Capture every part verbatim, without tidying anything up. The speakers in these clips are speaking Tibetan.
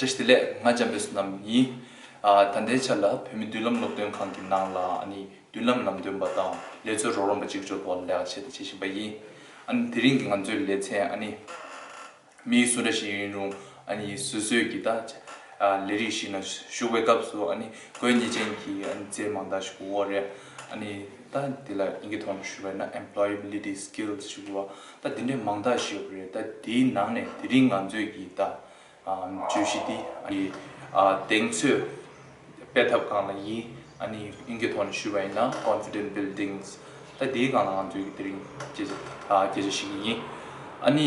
བཀྲ་ཤིས་བདེ་ལེགས། ང་འཇམ་དཔལ་བསོད་ནམས་ཡིན། ཨ། ད་ལྟའི་ཆ་ལ་བོད་མིའི་མདུན་ལམ་སློབ་སྟོན་ཁང་གི་ནང་ལ་ཨ་ནི་མདུན་ལམ་ལམ་སྟོན་པ་དང་ལས་ཚོགས་རོགས་རམ་པ་གཅིག་གྱུར་ཐོག་ལས་ཀ་བྱས་ཏེ་བྱེད་བཞིན་པ་ཡིན། ཨ་ནི་དེ་རིང་གི་ང་ཚོའི་ལེ་ཚན་ཨ་ནི་མི་སུ་འདྲ་ཞིག་ཡིན་རུང་ཨ་ནི་སོ་སོའི་གི་ད་ཨ་ལས་རིགས་ཤིག་ནང་ཞུགས་པའི་སྐབས་སུ་ཨ་ནི་དགོས་ངེས་ཅན་གྱི་ཨ་ནི་རྫས་མང་དག་ཞིག་དགོས་རེད། ཨ་ནི་ད་དེ་ལ་དབྱིན་སྐད་ཐོག་ནས་ཞུས་པ་ཡིན་ན་employability skills ཞིག་དགོས། ད་དེ་འདྲའི་མང་དག་ཞིག་ཡོད་རེད། ད་དེའི་ནང་ནས་དེ་རིང་ང་ཚོའི་གི་ད་ཨ་བརྗོད་གཞི་འདི་ཨ་ནི་ཨ་གདེང་ཚོད་སྤེལ་ཐབས་སྒང་ལ་ཡིན། ཨ་ནི་དབྱིན་སྐད་ཐོག་ནས་ཞུས་པ་ཡིན་ན་confidence buildings། ད་དེའི་སྒང་ལ་ང་ཚོས་དེ་རིང་སྐད་ཆ་ཨ་སྐད་ཆ་བཤད་ཀྱི་ཡིན། ཨ་ནི་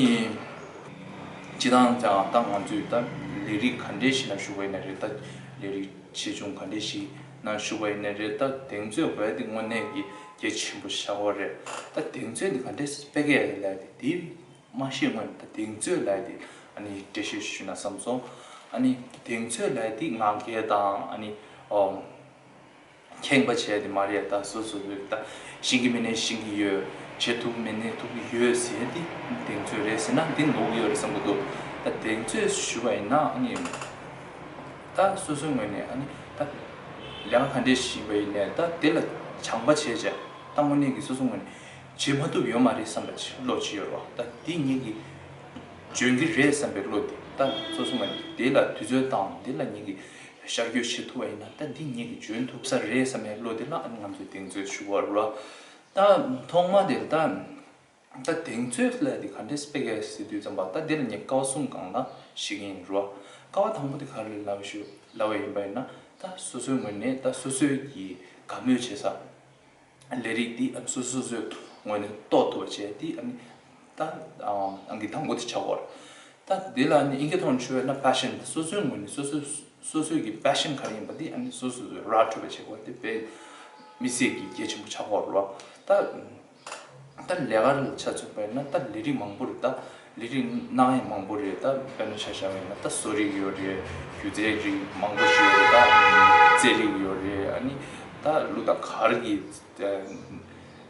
སྤྱིར་བཏང་ཀྱང་ད་ང་ཚོས་ད་ལས་རིགས་ག་འདྲས་ཤིག་ནང་ཞུགས་པ་ཡིན་ན་རེད། ད་ལས་རིགས་ཆེ་ཆུང་ག་འདྲས་ཤིག་ནང་ཞུགས་པ་ཡིན་ན་རེད། ད་གདེང་ཚོད་དགོས་ཡ་དེ་དངོས་གནས་ཀྱི་གལ་ཆེན་པོ་ཆགས་ཀྱི་ཡོད་རེད། ད་གདེང་ཚོད་དེ་ག་འདྲས་སྤེལ་གྱི་ཡོད་རེད་ལབ་ཡ་དེ་དེ་མ་ཤེས་སྔོན་ད་གདེང་ཚོད་ལབ་ཡ་དེ་ཨ་ནི་འགྲེལ་བཤད་ཞུས་ན་བསམ་སོང་། ཨ་ནི་གདེང་ཚོད་ལབ་ཡ་དེ་ངང་རྒྱལ་དང་ཨ་ནི་ཨོ་ཁེངས་པ་བྱས་ཏེ་མ་རེད། ད་སོ་སོ་ད་ཤེས་ཀྱི་མེད་ནའི་ཤེས་ཀྱི་ཡོད། བྱེད་ཐུབ་མེད་ནའི་ཐུབ་ཀྱི་ཡོད་ཟེར་ཏེ་གདེང་ཚོད་རེད་ཟེར་ན་འདི་ནོར་གྱི་ཡོད་རེད་བསམ་གྱི་འདུག་ད་གདེང་ཚོད་ཞུ་བ་ཡིན་ན་ཨ་ནི་ད་སོ་སོའི་ངོས་ནས་ཨ་ནི་ད་ལས་ཀ་ག་འདྲས་ཤིག་ཡིན་པ་ཡིན་ནའི་ད་དེ་ལ་སྦྱངས་པ་བྱས་བྱས་ད་དངོས་གནས་ཀྱི་སོ་སོ་ངོས་ནས་བྱེད་མ་ཐུབ་ཡོད་མ་རེད་བསམ་པ་ཅིག་བློ་ཅིག་ཡོད་རེད་བ། ད་འདི་ངེད་ཀྱིས་འཇོན་གྱི་རེད་བསམ་པའི་བློ་དེ་ད་སོ་སོ་ངོས་ནས་དེ་ལ་དུས་ཚོད་བཏང་དེ་ལ་ངེད་ཀྱིས་ཤར་བསྐྱོད་བྱེད་ཐུབ་པ་ཡིན་ན་ད་འདི་ངེད་ཀྱིས་འཇོན་ཐུབ་ས་རེད་བསམ་པའི་བློ་དེ་ལ་ཨ་ནི་ང་ཚོས་གདེང་ཚོད་ཞུ་བ་རེད་བ། ད་ཐོག་མ་དེར་ད་ད་གདེང་ཚོད་ལབ་དེ་ག་འདྲས་སྤེལ་གྱི་ཟེར་དུས་ཙམ་པ་ད་དེ་ལ་ངས་ཀ་བ་གསུམ་སྒང་ལ་བཤད་ཀྱི་ཡིན་རེད་བ། ཀ་བ་དང་པོ་དེ་ག་རེ་ལབ་ཞུ་ལབ་པ་ཡིན་པ་ཡིན་ན་ད་སོ་སོའི་ངོས་ནས་ད་སོ་སོའི་གི་དགའ་མོས་བྱེད་ས་ལས་རིགས་འདི་ཨ་སོ་སོ་སོའི་ངོས་ནས་རྟོགས་ཐུབ་པ་བྱས་འདི་ཨ་ནི་ད་ཨང་གི་དང་པོ་དེ་ཆགས་ཀྱི་ཡོད་རེད། ད་འདི་ལ་ནི་དབྱིན་སྐད་ཐོག་ནས་ཞུ་བ་ཡིན་ན་passion། སོ་སོའི་ངོས་ནས་སོ་སོ་སོ་སོའི་གི་passion ག་རེ་ཡིན་པ་འདི་ཨ་ནི་སོ་སོ་སོས་ར་འཕྲོད་པ་བྱེད་དགོས། འདི་དཔེ་མི་སྲིད་ཀྱི་གལ་ཆེན་པོ་ཆགས་ཀྱི་ཡོད་རེད་བ། ད་ད་ལས་ཀ་ལ་ཆ་མཚོན་པ་ཡིན་ན་ད་ལས་རིགས་མང་པོ་རེད། ད་ལས་རིགས་གནང་ཡ་མང་པོ་རེད། ད་དཔེར་ན་ཆ་བཞག་པ་ཡིན་ན་ད་བཟོ་རིག་ཡོད་རེད། སྒྱུ་རྩལ་རིགས་མང་པོ་ཞིག་ཡོད་རེད། ད་རྩེད་རིགས་ཡོད་རེད། ཨ་ནི་ད་གླུ་དང་གར་གྱི་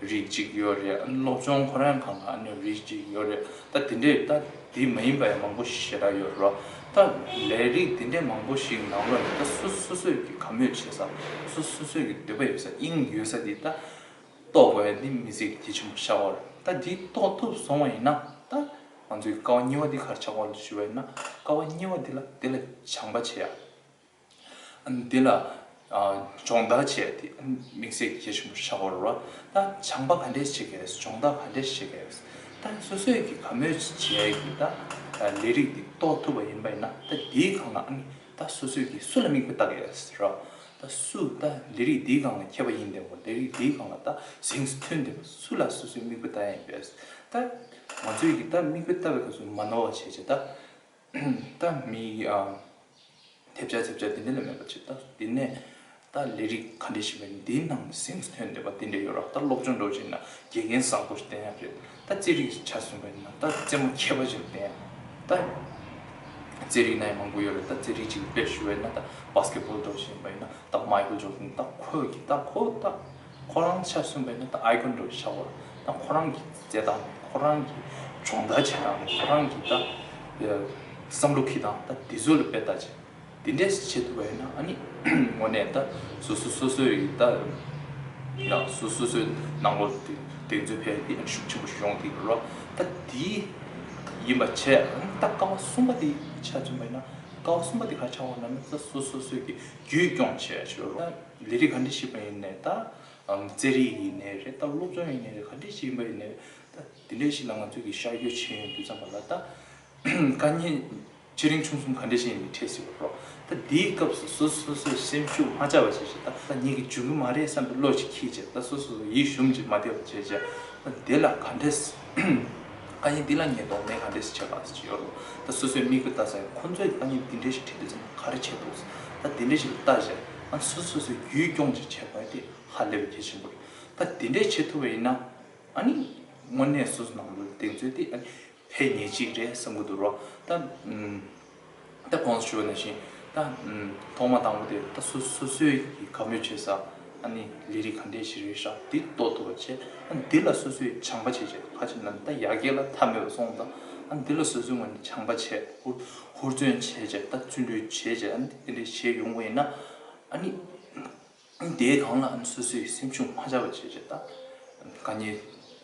རིགས་གཅིག་ཡོད་རེད། ཨ་ནི་སློབ་སྦྱོང་ཁོ་རང་གང་ག་ཨ་ནི་རིགས་གཅིག་ཡོད་རེད། ད་དེ་འདྲས་ད་དེ་མ་ཡིན་པ་ཡང་མང་པོ་ཞེ་དྲག་ཡོད་རེད། ད་ལས་རིགས་དེ་འདྲས་མང་པོ་ཞིག་ནང་ལོགས་ནས་ད་སོ་སོ་སོ་སོས་ཀྱི་དགའ་མོས་བྱེད་ས་སོ་སོ་སོས་ཀྱི་འདོད་པ་ཡོད་ས་དབྱིངས་ཡོད་ས་དེ་ད་རྟོགས་དགོས་ཡ་འདི་མི་ཚེ་གི་གལ་ཆེན་པོ་ཆགས་ཀྱི་ཡོད་རེད། ད་འདི་རྟོགས་ཐུབ་སོང་བ་ཡིན་ན་ད་ང་ཚོའི་ཀ་བ་གཉིས་པ་འདི་ག་རེ་ཆགས་ཀྱི་ཡོད་རེད་ཞུ་བ་ཡིན་ན་ཀ་བ་གཉིས་པ་འདི་ལ་དེ་ལ་སྦྱངས་པ་བྱེད་ཡ། ཨ་ནི་དེ་ལ་ཨ་སྦྱོང་བརྡར་བྱས་ཏེ་ཨ་ནི་དམིགས་བསལ་གྱི་གལ་ཆེན་པོ་ཆགས་ཀྱི་ཡོད་རེད་བ། ད་སྦྱངས་པ་ག་འདྲས་བྱེད་དགོས། སྦྱོང་བརྡར་ག་འདྲས་བྱེད་དགོས། ད་སོ་སོས་ཀྱི་དགའ་མོས་བྱེད་ཡས་ཀྱི་ད་ལས་རིགས་འདི་རྟོགས་ཐུབ་པ་ཡིན་པ་ཡིན་ན་ད་འདིའི་སྒང་ལ་ཨ་ནི་ད་སོ་སོས་ཀྱི་སུ་ལ་མིག་དཔེ་ལྟ་དགོས་རེད། ད་སུ་ད་ལས་རིགས་འདིའི་སྒང་ལ་མཁས་པ་ཡིན་བསྡད་པ་ལས་རིགས་འདིའི་སྒང་ལ་ད་གཟེངས་སུ་ཐོན་བསྡད་པ་སུ་ལ་སོ་སོས་མིག་དཔེ་ལྟ་ཡ་ཡིན་པས། ད་ང་ཚོས་ཀྱི་ད་མིག་དཔེ་ལྟ་བའི་སྐབས་སུ་མ་ནོར་བ་བྱས་བྱས་ད་ད་མི་ཨ། ཐེབས་ཆག་ཐེབས་ཆག་དེ་འདྲ་ལ་མེད་པ་བྱེད། ད་དེ་ནས་ད་ལས་རིགས་ག་འདྲས་ཤིག་ཡིན་པ་ཡིན་འདིའི་ནང་གཟེངས་སུ་ཐོན་བསྡད་པ་དེ་འདྲ་ཡོད་རེད། ད་སློབ་སྦྱོང་འགྲོ་བྱས་ན་དགེ་རྒན་བཟང་པོ་ཞིག་བསྟེན་ཡ་རེད། ད་རྩེད་རིགས་ཆ་མཚོན་པ་ཡིན་ན་ད་རྩེད་མོ་མཁས་པ་ཞིག་བསྟེན་ཡ། ད་རྩེད་རིགས་ནང་མང་པོ་ཡོད་རེད། ད་རྩེད་རིགས་ཅིག་དཔེ་ཞུ་བ་ཡིན་ན་ད་བྷ་སི་ཀེ་ཊི་བྷོལ་འགྲོ་བྱས་ཡིན་པ་ཡིན་ན་ད་མའི་ཁལ་ཇོར་ཌན་ད་ཁོས་ཀྱི་ད་ཁོ་ད་ཁོ་རང་ཆ་མཚོན་པ་ཡིན་ན་ད་ཨའི་ཀོན་འདྲ་བོ་ཆགས་པ་རེད། ད་ཁོ་རང་གི་རྩེད་སྟངས་ཁོ་རང་གི་སྦྱོང་བརྡར་བྱེད་སྟངས་ཁོ་རང་གི་ད་བསམ་བློ་འཁྱེར་སྟངས་ད་དེ་ཚོ་ལ་དཔེ་ལྟ་བྱས། དེ་འདྲས་བྱེད་ཐུབ་པ་ཡིན་ན་ཨ་ནི་དངོས་གནས་ད་སོ་སོ་སོ་སོའི་ད་ཡང་སོ་སོ་སོའི་ནང་ལོགས་དེ་གདེང་ཚོད་འཕེལ་དེ་ཤུགས་ཆེན་པོ་ཞིག་ཡོང་གི་རེད། ད་དེ་ཡིན་པ་བྱས་ཨ་ནི་ད་ཀ་བ་གསུམ་པ་དེ་ཆ་མཚོན་པ་ཡིན་ན་ཀ་བ་གསུམ་པ་དེ་ག་ཆགས་ཡོད་ན་ད་སོ་སོ་སོའི་གི་རྒྱུད་སྐྱོང་བྱས་ཞུ་རོགས། ད་ལས་རིགས་ག་འདྲས་ཤིག་ཡིན་པ་ཡིན་ནའི་ད་རྩེད་རིགས་ཡིན་ནའི་རེད། ད་སློབ་སྦྱོང་ཡིན་ནའི་རེད། ག་འདྲས་ཤིག་ཡིན་པ་ཡིན་ནའི་ད་དེ་འདྲས་ཤིག་ལ་ང་ཚོས་གི་ཤར་བསྐྱོད་བྱེད་ཡོང་དུས་ཙམ་པ་ལ་ད་དཀའ་ངལ་ཆེ་འབྲིང་ཆུང་གསུམ་ག་འདྲ་ཞིག་ཡིན་ནའི་འཕྲད་སྲིད་པ་རོ། ད་དེའི་སྐབས་སུ་སོ་སོ་སོས་སེམས་ཤུགས་མ་ཆག་པ་བྱས་ཤིག་ད་ད་ངེད་ཀྱིས་འཇོན་གྱི་མ་རེད་བསམ་པའི་བློ་ཞིག་འཁྱེར་བྱས་ད་སོ་སོ་ཡིད་ཞུམ་གྱིས་མ་བསྡད་པ་བྱས་བྱས་ད་དེ་ལ་ག་འདྲས་དཀའ་ངལ་འདི་ལ་ངས་གདོང་ལེན་ག་འདྲས་བྱེད་པ་ཞིག་ཡོད་རོ། ད་སོ་སོའི་མིག་དཔེ་ལྟ་ས་ཡང་ཁོ་ཚོས་དཀའ་ངལ་འདི་འདྲས་ཞིག་འཕྲད་དུས་ཙམ་ག་རེ་བྱས་འདུག་ད་དེ་འདྲས་ཞིག་ལ་ལྟ་བྱས་ཨ་སོ་སོ་སོའི་རྒྱུད་སྐྱོང་ཞིག་བྱས་པ་དེ་ཧ་ལས་པའི་གལ་ཆེན་པོ་རེད། ད་དེ་འདྲས་བྱེད་ཐུབ་པ་ཡིན་ན། ཨ་ནི་དངོས་གནས་སོ་སོ་ནང་ལོགས་གདེང་ཚོད་དེ་ཨ་ནི་འཕེལ་ངེས་ཅིག་རེད་བསམ་གྱི་འདུག་རོ། ད་ཨུམ། ད་གོང་དུ་ཞུས་པ་ནང་བཞིན་ད་ཨུམ། ཐོག་མ་དང་པོ་དེ་ད་སོ་སོ་སོའི་གི་དགའ་མོས་བྱེད་ས་ཨ་ནི་ལས་རིགས་ག་འདྲས་ཞིག་རེད་ཤག་འདི་རྟོགས་ཐུབ་པ་བྱས། ཨ་ནི་འདི་ལ་སོ་སོས་སྦྱངས་པ་བྱས་བྱས་ཕལ་ཆེར་ན་ད་ཡར་རྒྱས་ལ་མཐའ་མེད་པ་སོང་ད། ཨ་འདི་ལ་སོ་སོའི་ངོས་ནས་སྦྱང་པ་བྱས། ཧུར་ཧུར་བརྩོན་བྱས་བྱས། ད་བརྩོན་འགྲུས་བྱས་བྱས། ཨ་འདི་འདྲ་བྱས་ཡོང་བ་ཡིན་ན། ཨ་ནི་དེའི་སྒང་ལ་ཨ་ནི་སོ་སོའི་སེམས་ཤུགས་མ་ཆག་པ་བྱས་བྱས། ད་དཀའ་ངལ་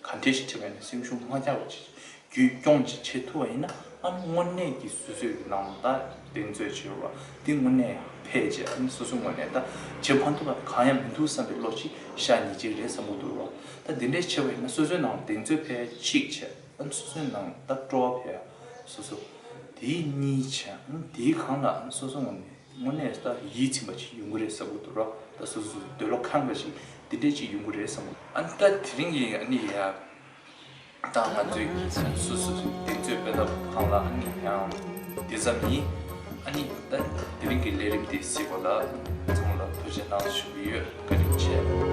ག་འདྲ་ཞིག་འཕྲད་པ་ཡིན་ན་སེམས་ཤུགས་མ་ཆག་པ་བྱས་བྱས། རྒྱུན་སྐྱོང་ཅིག་བྱེད་ཐུབ་པ་ཡིན་ན། ཨ་ནི་དངོས་གནས་ཀྱི་སོ་སོའི་གི་ནང་ལ་ད་གདེང་ཚོད་བྱེད་རོགས། འདི་དངོས་གནས་འཕེལ་བྱས། ཨ་ནི་སོ་སོའི་ངོས་ནས་ད་བྱེད་མ་ཐུབ་པ་གང་ཡང་མི་འདུག་བསམ་པའི་བློ་ཅིག་ཤར་ཉེ་ཅིག་རེད་བསམ་གྱི་འདུག་རོགས། ད་འདི་འདྲས་བྱས་པ་ཡིན་ན་སོ་སོའི་ནང་གདེང་ཚོད་འཕེལ་གཅིག་བྱས། ཨ་ནི་སོ་སོའི་ནང་ད་སྤྲོ་བ་འཕེལ། སོ་སོ་དེ་གཉིས་བྱས། ཨ་ནི་དེའི་སྒང་ལ་ཨ་ནི་སོ་སོ་ངོས་ནས་དངོས་གནས་ད་ཡིད་ཚིམ་པ་ཅིག་ཡོང་གི་རེད་བསམ་གྱི་འདུག་རོགས། ད་སོ་སོ་འདོད་བློ་ཁེངས་པ་ཅིག་འདི་འདྲས་ཅིག་ཡོང་གི་རེད་བསམ་གྱི་འདུག་ཨ་ནི་ད་དེ་རིང་གི་ཨ་ནི་ཡ། ད་ང་ཚོས་སོ་སོ་སོའི་གདེང་ཚོད་སྤེལ་ཐབས་སྒང་ལ་ཨ་ནི་ཡང་དེ་ཙམ་ཡིན། ཨ་ནི་ད་དེ་རིང་གི་ལས་རིམ་དེ་གཟིགས་པ་ལ་ཚང་མ་ལ་ཐུགས་རྗེ་གནང་ཞུ་གི་ཡོད། བཀའ་དྲིན་ཆེ།